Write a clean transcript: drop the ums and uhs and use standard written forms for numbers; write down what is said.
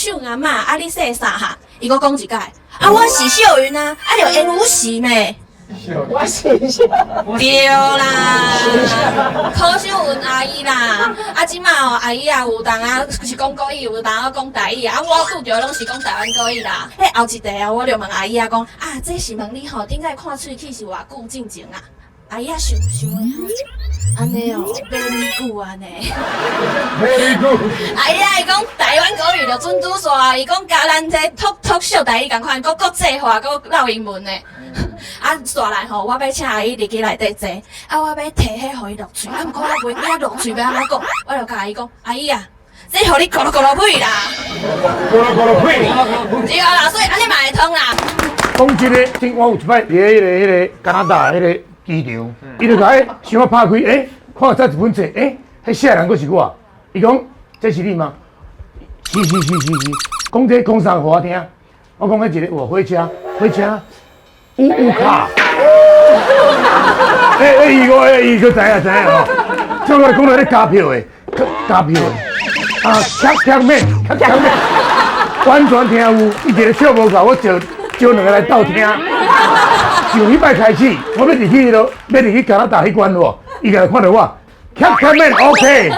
秀阿嬤，啊你姓啥哈？伊閣講一擺，啊我是秀雲啊，啊就緣有時咩？我是秀，對啦，柯秀雲阿姨啦，啊這馬哦，阿姨也有當啊是講國語，有當啊講台語啊，我拄著攏是講台灣國語啦。彼後一題啊，我就問阿姨啊講，啊這是問你吼，頂擺看喙齒是偌久進前啊？阿姨啊想想的吼，按呢哦，very good 按呢。 Very good。阿姨啊，伊講台灣國語就準拄煞，伊講佮咱這 talk talk 小台語仝款，閣國際化，閣落英文的。啊，煞來吼，我欲請阿姨入去內底坐，啊，我欲提彼予伊落喙，啊，毋過我袂記落喙欲按怎講，我就共阿姨講，阿姨啊，這予你咕嚕咕嚕屁啦，咕嚕咕嚕屁。對啦，所以按呢嘛會通啦。講真的，頂我有一擺佇彼個加拿大彼個機場，伊就共想要拍開，看這一本冊，彼寫人閣是我，伊講這是你嗎？是是是是是，講這講啥予我聽？我講彼一個有火車，火車有有卡。伊個伊閣知影知影吼，像我講到咧加票的，加票的，啊，卡卡面，卡卡面，完全聽有，伊一個笑無夠，我招招兩個來鬥聽。上彼擺開始，我欲入去彼落，欲入去加拿大彼關無，伊共看著我，卡卡面 OK。